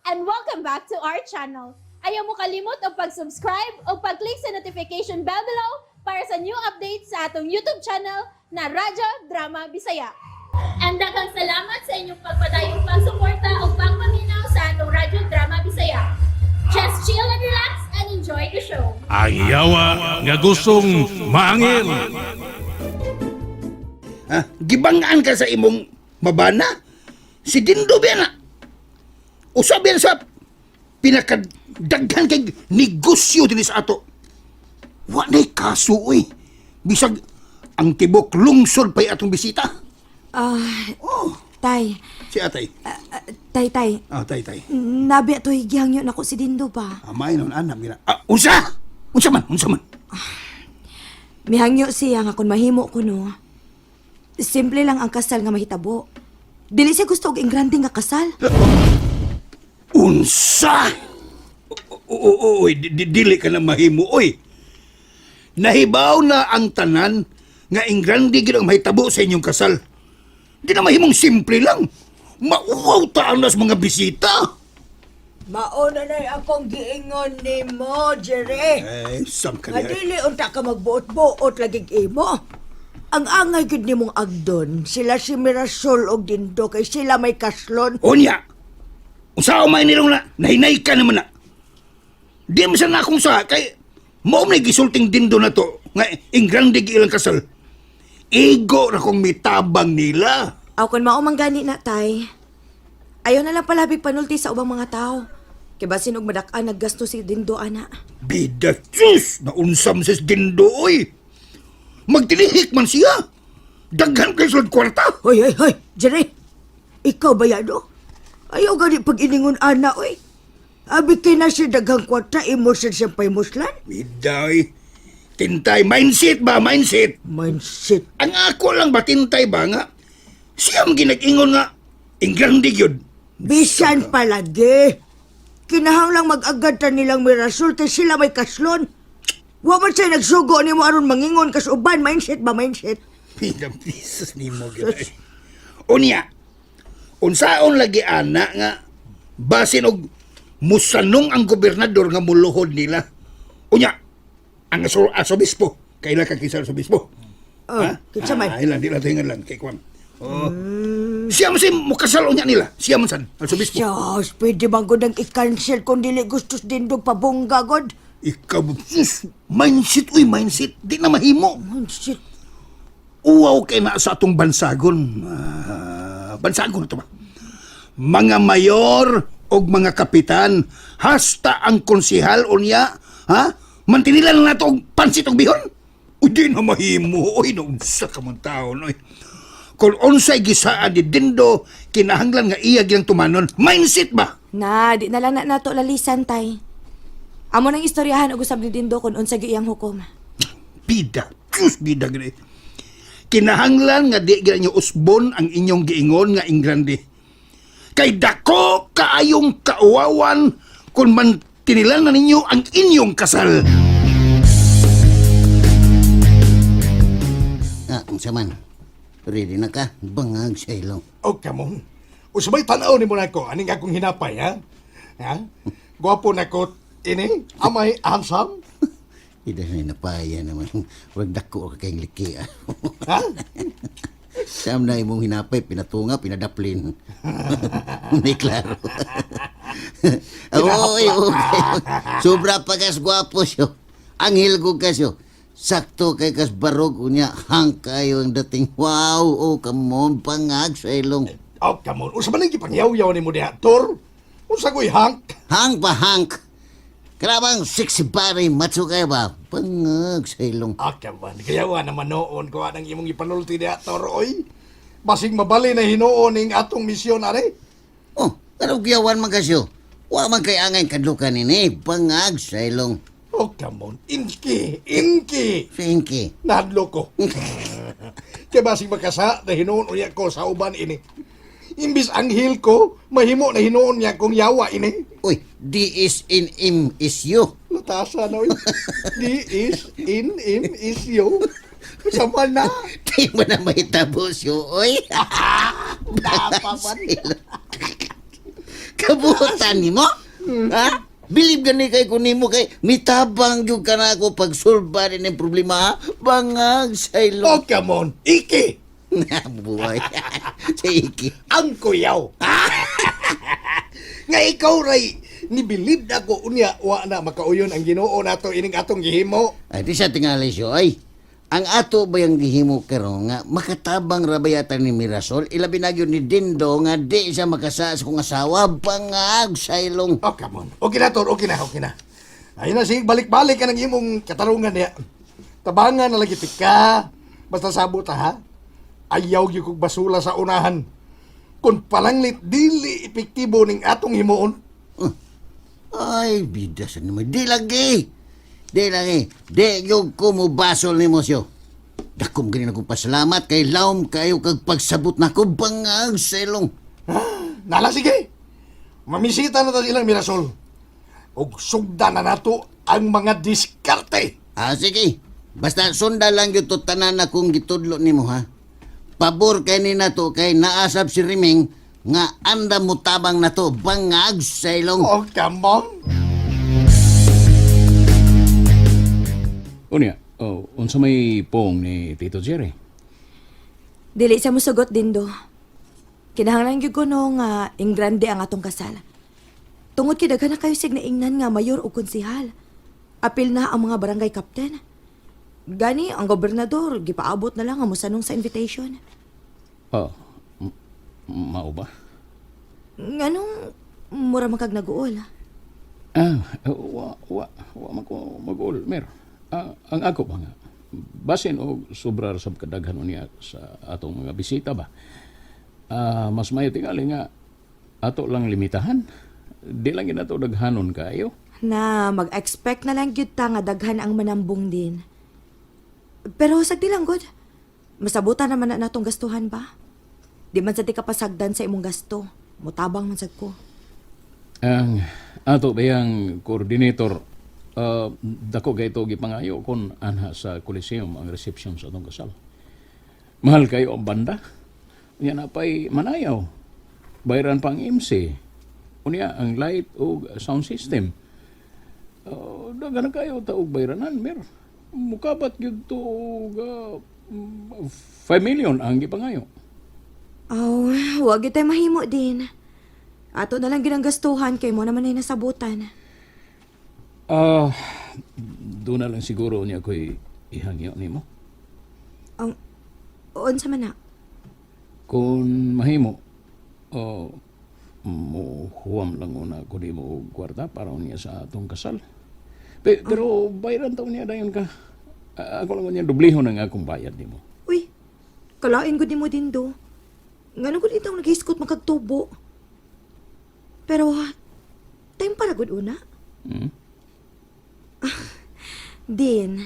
And welcome back to our channel. Ayaw mo kalimot og pag-subscribe o pag-click sa notification bell below para sa new updates sa atong YouTube channel na Radyo Drama Bisaya. And daghang salamat sa inyong pagpadayong pagsuporta o pagpaminaw sa atong Radyo Drama Bisaya. Just chill and relax and enjoy the show. Ang yawa nga gustong maangil. Ha? Gibangaan ka sa imong mabana? Si Dindo ba na? Usa ba sa pinakadaghan kay negosyo dinhi sa ato. Wa nay kaso oy. Bisag ang tibok lungsod pa'y atong bisita. Ah, Oh, tay. si atay. Ah, tay, tay. Ah, tay tay. Nabi ato gihangyo nako si Dindo ba? Amay nun anam gina. Ah, unsa? Unsa man? Unsa man? Mihangyo siya nga kung mahimo ko no. Simple lang ang kasal nga mahitabo. Dili siya gusto og engrande nga kasal. Unsa? Oo, oy, dili ka na mahimo, oy. Nahibaw na ang tanan nga ingrande gid ang mahitabo sa inyong kasal. Di na mahimong simple lang. Mauwaw ta ang nas mga bisita. Mauna na'y akong giingon nimo, Jerry. Eh, sam ka Nga niya. dili unta ka magbuot-buot lagi imo. Ang angay gid nimong agdon, sila si Mirasol og Dindo kay sila may kaslon. Unya, unsa may nilong na, nahinay ka naman na. Di man sa na akong sa, kay mao may gisulting Dindo na to, nga ingrande gi ilang kasal. Igo ra kong mitabang nila. Aw kun mao man gani na tay. Ayaw na lang palabig panulti sa ubang mga tao. Kay basin og madak-an naggasto si Dindo ana. Bida, sus! Naunsam sa Dindo, oy! Magtinihik man siya! Daghan kay sulod kwarta! Hoy, hoy, hoy, Jerry. Ikaw ba yado? Ayaw gani pag iningon ana, oy. Abi kay na siya daghang kwarta, imo siya siyang paymuslan. Bida, oy! Tintay, mindset ba, mindset? Mindset. Ang ako lang ba, tintay ba nga? Siya ang ginag-ingon nga, ingrande yun. Bisan palagi. Kinahanglang mag-agad ta nilang Mirasol kay sila may kaslon. Wa man siya nagsugo nimo aron mangingon kas uban, mindset ba mindset? Bida, pisos ni mo, gyud. Unya, unsaon lagi ana nga, basin og musanong ang gobernador nga muluhod nila. Unya, ang asobispo, kaila ka kinsa asobispo? Oh, kinsa man? Ah, ilan, di lang tingan lang, kay Kwan. Oh. Siya man si mukasal unya nila. Siya man san, asobispo. Diyos, pwede bang gud ang i-cancel kung dili gustos dindog pabongga god? Ikaw, sus, mindset, uy, mindset. Di na mahimo. Mindset. Uwaw kay na sa atong bansagon. Ah, bansagon ito ba? Mga mayor og mga kapitan, hasta ang konsehal unya, ha? Mantinila lang nato og pansit og bihon. Uy, di na mahimo. Uy, naunsa ka man taon. Uy. Kung unsay gisaad ni Dindo, kinahanglan nga iya ginang tumanon. Mindset ba? Na, di na lang na nato lalisan tay. Amo nang istoryahan og usab ni Dindo kung unsa gyud iyang hukom. Bida. Diyos, bida gani. Kinahanglan nga di gina nyo usbon ang inyong giingon nga ingrande. Kay dako kaayong kauwawan kung man tinilan na ninyo ang inyong kasal. Ah, unsa man. Ready na ka? Bangag sa ilong. Oh, come on. Usabay tanaw ni mo na ko. Aning akong hinapay, ha? Ha? Gwapo na ko, ini. Amay handsome? Ida na napaya naman. Huwag dako ka kayong liki. Ah. Ha? Saan na imong hinapay, pinatunga, pinadaplin. Hindi klaro. Oy, okay. Sobra pa kas gwapo siyo. Anghel ko kasyo. Sakto kay kas barog unya hang kayo ang dating. Wow, oh, come on, bangag sa ilong. Oh, come on. Usabay lang ipangyaw-yaw ni mo diha, Tor. Unsa ko'y hank? Hang pa hank. Krabang sexy body, macho kayo ba? Bangag sa ilong. Ah, come on. Kayawa naman noon ko anang imong ipanulti diha, Tor, oy. Basing mabali na hinuon ning atong misyon, are. Oh, pero giyawan man kasyo. Wa man kay angay kadlukan ini, bangag sa ilong. Oh, come on. Inki, inki. Pinky. Nahadlo ko. Kaya basing makasa na hinuon unya ko sa uban ini. Imbis anghel ko, mahimo na hinuon niya kong yawa ini. Uy, D is in M is you. Natasa na, oy. D is in M is you. Sama na. Di mo na mahitabo siyo, oy. Dapaman. Kabuotan nimo? Ha? Bilib gani kay ko nimo kay mitabang gyud ka na ako pagsulba din ang problema. Ha? Bangag sa Oh, ilong. come on. Iki, Buhay. Sa iki. ang kuyaw. Nga ikaw ray nibilib na ko unya wa na makauyon ang Ginoo nato ining atong gihimo. Ay, di sa tingali siyo, ay. Ang ato ba yung gihimo karon nga makatabang rabayatan ni Mirasol, ilabi na gyud ni Dindo nga di siya makasa sa kong asawa, bangag sa ilong. Oh, come on. Okay na, Tor. Okay na, okay na. Ayun na, sige, balik-balik ka ng imong katarungan niya. Tabangan na lagi ka. Basta sabot ha. Ayaw gyud kog basula sa unahan. Kung palanglit dili epektibo ning atong himuon. Ay, bida sa naman. Di lagi. Di lagi. Di yung ko mo basol ni mo siyo. Dakom ganin akong pasalamat kay laom kayo kag pagsabot na ko bangag sa ilong. Nala sige. Mamisita na ta silang Mirasol. Og sugdan na nato ang mga diskarte. Ah, sige. Basta sunda lang yung to tanan na kung gitudlo nimo ha. Pabor kay ni nato kay naasap si Riming nga anda mo tabang na to bangag sa ilong. Oh, come on. Unya, oh, unsa may pong ni Tito Jerry? Dili siya musugot din do. Kinahanglan gyud ko no nga ingrande ang atong kasal. Tungod kay daghan na kayo sig naingnan nga mayor o konsihal. Apil na ang mga barangay captain. Gani ang gobernador gipaabot na lang ang mosanong sa invitation. Oh, mao ba? Nganong mura man kag naguol. Ah, wa wa wa man ko mag-ul, mer. Ah, ang ako ba nga? Basin og sobra ra sab kadaghan unya sa atong mga bisita ba. Ah, mas mayo tingali nga ato lang limitahan. Di lang ginato daghanon kaayo. Na mag-expect na lang gyud ta nga daghan ang manambong din. Pero sagdi lang gud. Masabutan naman na natong gastuhan ba? Di man sa di ka pasagdan sa imong gasto. Mutabang man sad ko. Ang ato bayang coordinator dako kay ito gipangayo kon anha sa Coliseum ang reception sa atong kasal. Mahal kayo ang banda. Unya na pa'y manayaw. Bayran pang MC. Unya ang light o sound system. Daghan na kayo taog bayranan mer. Mukabat gyud to og 5 million ang gipangayo. Aw, wag gyud tay mahimo din. Ato na lang ginanggastuhan kay mo naman ay nasabutan. Ah, doon na lang siguro niya ko'y ihangyo nimo. Ang unsa man na? Kung mahimo, oh, muhuwam lang una ko di mo og kwarta para niya sa atong kasal. Pero bayaran taon niya dayon ka. Ako lang niya dublihon ang akong bayad nimo. Uy, kalain gud nimo din do. Ngano gud itong naghiskot makagtubo. Pero time para gud una. Hmm? Din,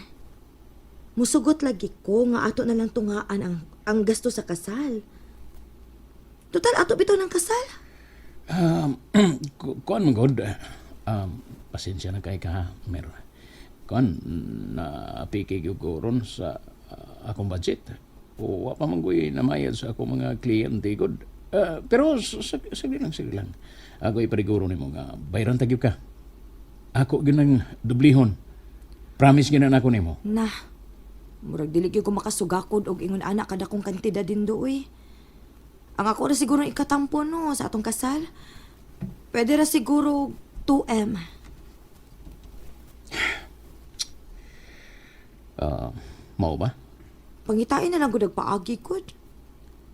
musugot lagi ko nga ato na lang tungaan ang gasto sa kasal. Total, ato bitaw ng kasal. Kuan man god. Pasensya na kay ka ha, mer. Kuan na piki gyud ko ron sa akong budget. O wa pa man ko'y namayad sa akong mga kliyente god. Pero sige lang, sige lang. Ako ipariguro nimo nga bayran ta gyud ka. Ako gyud nang dublihon. Promise gyud na nako nimo. Na, murag dili gyud ko makasugakod og ingon ana kada kong kantidad din do, uy. Ang ako ra siguro ikatampo no sa atong kasal. Pwede ra siguro 2M. Mao ba? Pangitain na lang gud og paagi gud.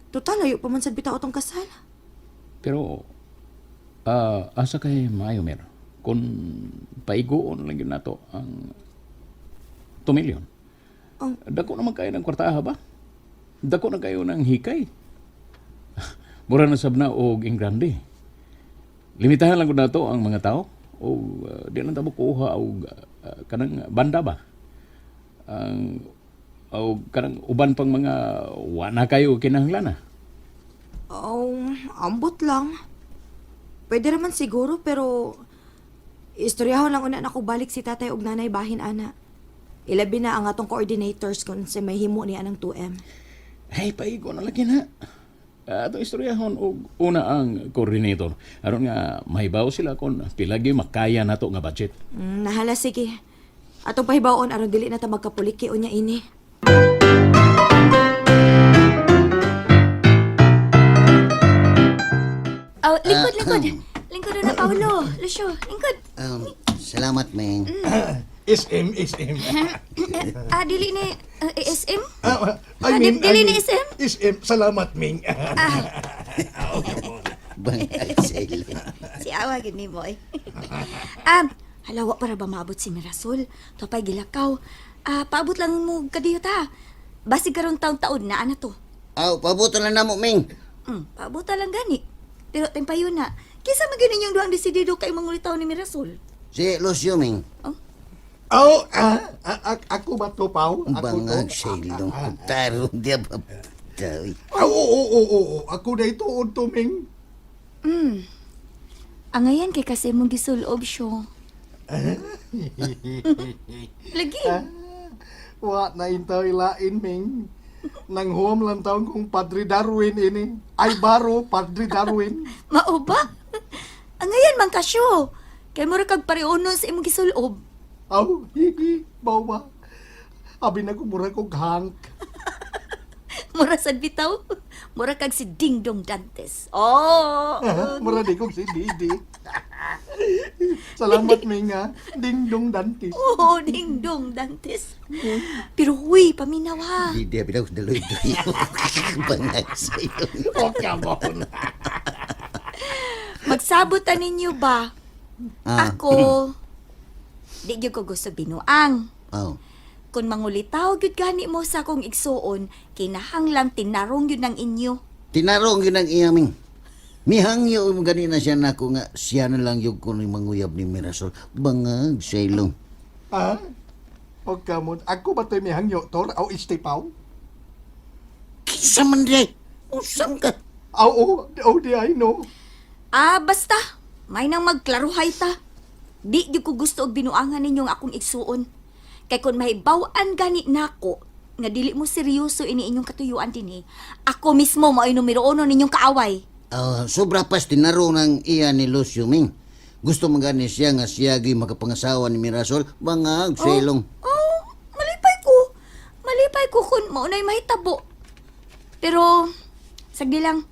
Total layo pa man sad bitaw atong kasal. Pero asa kay maayo mer kung paiguon lang yun nato ang 2 million. Ang- Dako naman kayo ng kwartaha ba? Dako na kayo ng hikay. Mura na sab na og ingrande. Limitahan lang gud nato ang mga tao o di lang ta kuha og kanang banda ba? Ang o kanang uban pang mga wa na kayo kinahanglan ah. Oh, ambot lang. Pwede raman siguro pero istoryahon lang una na ko balik si tatay og nanay bahin ana. Ilabi na ang atong coordinators kung sa may himo niya ng 2M. Hey, paigo na lagi na. Atong istoryahon og una ang coordinator aron nga mahibaw sila kon pila gyud makaya nato nga budget. Nahala, sige. Atong pahibaon aron dili na ta magkapuliki unya ini. Oh, lingkod, lingkod. Lingkod na, Paolo. Lucio, lingkod. Salamat, Ming. SM, SM. Ah, dili ni SM? Ah, Ah, dili ni SM? SM, salamat, Ming. Bangag sa ilong. Si Awa gid ni boy. Halawa para ba maabot si Mirasol? Topay gilakaw. Ah, paabot lang mo kadiyot ha. Basig karon taon-taon na ana to. Aw, pabuto lang namo, Ming. Paabot lang gani. Pero tempayo na. Kinsa man gyud ninyong duhang desidido kay mangulitaw ni Mirasol? Si Lucio, Ming. Oh, ako ba to, Pao? Ako to? Bangag sa ilong. Tarong diya ba? Tawi. Ah, oo, oo, oo, oo. Ako na ito, to, Ming. Angayan kay kasi mong gisulob siyo. Lagi. Wa na intaw ilain, Ming. Nang huwam lang taon kong Padre Darwin ini. Ay, baro, Padre Darwin. Mao ba? Angayan man kasyo. Kay mura kag pareunon sa imong gisulob. Aw, hihi, bawa. Abi na ko mura kog hank. Mura sad bitaw. Mura kag si Ding Dong Dantes. Oh. Mura di kog si Didi. Salamat, Ming, ha. Ding dong dantis. Oh, Ding Dong Dantes. Pero huy, paminaw ha. Di diya bitaw daloy-doy. Bangag sa ilong. Oh, come on. Magsabot ta ninyo ba? Ah. Ako di gyud ko gusto binuang. Aw. Kung mangulitaw gyud gani mo sa akong igsuon, kinahanglang tinarong gyud ng inyo. Tinarong yun ang iya, Ming. Mihangyo mo ganina siya nako nga siya na lang yung kuno manguyab ni Mirasol. Bangag sa ilong. Ha? Oh, come on. Ako ba to'y mihangyo, Tor? Aw, istipaw? Kisa man di. Usam ka. Aw, oh, oh, di I know. Ah, basta. May nang magklaruhay ta. Di gyud ko gusto og binuangan ninyong akong igsuon. Kay kung mahibaw-an gani nako nga dili mo seryoso ini inyong katuyuan dinhi, ako mismo mao'y numero uno ninyong kaaway. Ah, sobra pas tinarong ng iya ni Lucio, Ming. Gusto man gani siya nga siya gyud makapangasawa ni Mirasol. Bangag sa ilong. Oh, malipay ko. Malipay ko kung maunay mahitabo. Pero, sagdi lang,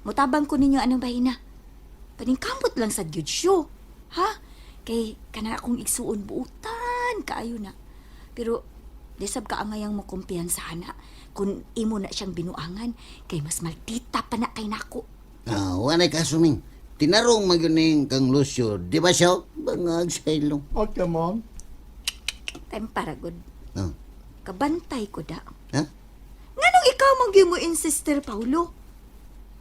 mutabang ko ninyo anong bahina. Paningkamot lang sa gyud siyo. Ha? Kay kana akong igsuon buutan kaayo na. Pero desab ka angayang mo kumpiyansa na kung imo na siyang binuangan kay mas maldita pa na kay nako. Ah, wanay kaso, Ming. Tinarong man gyud ning kang Lucio. Di ba siya? Bangag sa ilong. Oh, come on. Tempara gud. Oh. Kabantay ko da. Ha? Nganong ikaw man gyud mo insister Paulo?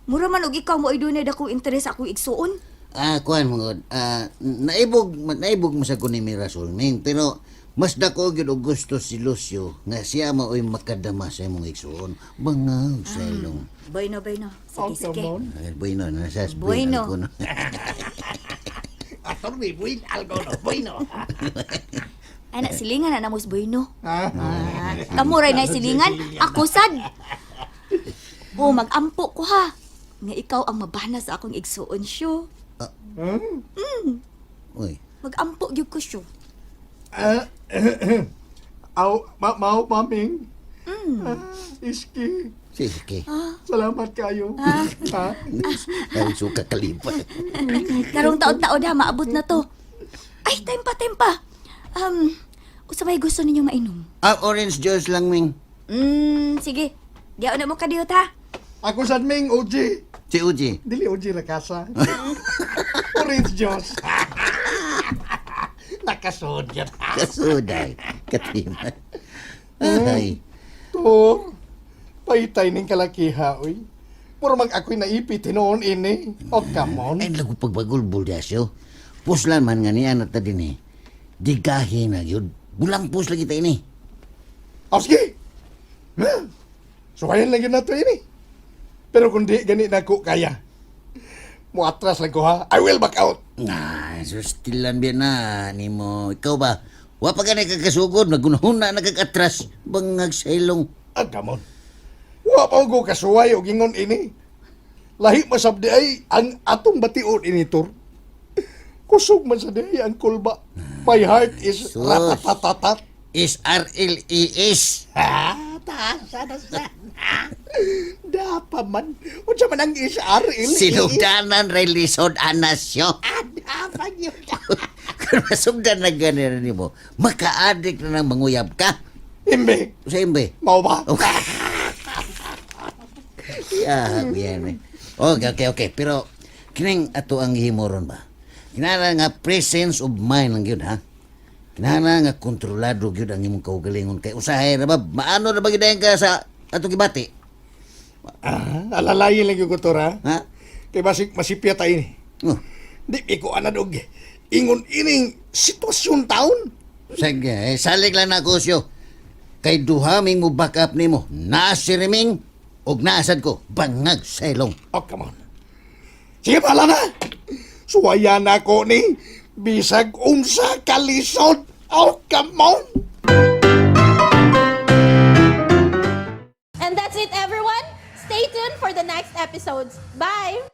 Mura man og ikaw mo dunay dakong interes sa akong igsuon. Ah, kuan mo gud. Ah, naibog naibog mo sa ko ni Mirasol, Ming, pero mas dako gyud og gusto si Lucio nga siya mao'y makadama sa imong igsuon. Bangag sa ilong. Bueno, bueno. Oh, Sige, come sige. on. Ay, bueno, nasa Bueno. Bueno. Attorney, buin, algo no, bueno. Ay, na, silingan na namos bueno. Ah, Ah, kamo ray na silingan, ako sad. O, magampo ko ha. Nga ikaw ang mabana sa akong igsuon siyo. Uy. Magampo gyud ko siyo. Ah, aw, ma mao, maming. Ah, iski, Sige. salamat kayo. Ha? Ang suka kalipa. Karong taon-taon ha, maabot na to. Ay, tempa, tempa. Usa may gusto ninyong mainom? Ah, orange juice lang, Ming. Sige. Diyaon na mo kadiyot ha. Ako sad, Ming, OG. Si Uji. Dili OG rakasa. Orange juice. Nakasod yan. Kasuday. Katima. Ay. Tor, pahitay ning kalakiha, uy. Puro mag ako'y naipit hinuon ini. Oh, come on. Ay, lago pagbagulbul dasyo. Puslan man nga niya na ta din eh. Digahin na yun. Bulang pus lagi tayo ini. Oh, sige. Huh? Suwayan lang yun na to ini. Pero kung di gani na ko kaya, muatras lang ko ha. I will back out. Nah, sustilan biya na nimo. Ikaw ba? Wa pa ka nakakasugod, nagunahuna nakakatras. Bangag sa ilong. Ah, come on. Wa pa ko kasuway og ingon ini. Lahi masab di ay ang atong bation ini, Tor. Kusog man sa di ay ang kulba. My heart is Sus. ratatatatat. Is R-L-E-S. Ha, taasa na sa. Dapa man. Unsa man ang is R L E S? Sinugdanan relisod anasyo. Dapa yun. Kung masugdan na ganyan nimo, maka-addict na ng manguyab ka. Imbe. Sa imbe. Mao ba? Okay. Yeah, yan eh. Okay. Pero, kining ato ang himuron ba? Kinahanglan nga presence of mind lang yun, ha? Kinahanglan nga kontrolado gyud ang imong kaugalingon kay usahay ra ba maano ra ba gyud ka sa ato gibati? Ah, alalayin lang yung ko, Tor, ha? Ha? Kay basig masipya tayo ni. Oh, Di ko anad og ingon ining sitwasyon taon. sige, eh, salig lang na kusyo. Kay duha ming mo back up nimo. Naa si Reming ug naasad ko bangag sa ilong. Oh, come on. Sige, pala na. Suwaya na ko ni bisag unsa kalisod. Oh, come on. And that's it, everyone. Stay tuned for the next episodes. Bye!